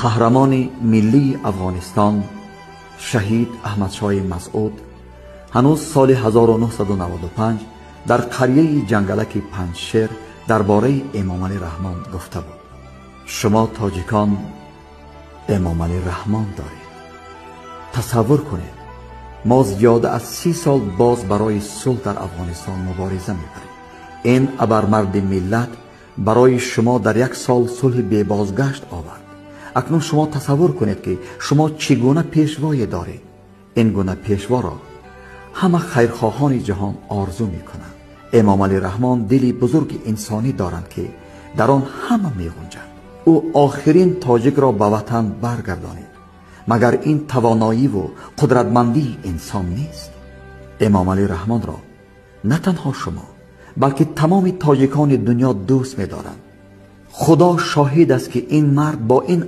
Қаҳрамони миллии Афғонистон шаҳид Аҳмадшоҳи Масъуд ҳанӯз соли 1995 дар қарияи ҷангалаки Панҷшер дар бораи Эмомалӣ Раҳмон гуфта буд: шумо тоҷикон Эмомалӣ Раҳмон доред. Тасаввур кунед, мо зиёда аз 30 сол боз барои сулҳ дар Афғонистон мубориза мебарем. Ин абармарди миллат барои шумо дар як сол сулҳи бебозгашт овард. Акнун шумо тасаввур кунед, ки шумо чӣ гуна пешвое доред. Ин гуна пешворо ҳама хайрхоҳони ҷаҳон орзу мекунанд. Эмомалӣ Раҳмон дили бузурги инсонӣ доранд, ки дар он ҳама меғунҷанд. Ӯ охирин тоҷикро ба ватан баргардонид. Магар ин тавоноиву қудратмандии инсон нест? Эмомалӣ Раҳмонро на танҳо шумо, балки тамоми тоҷикони дунё дӯст медоранд. Худо шоҳид аст, ки ин мард бо ин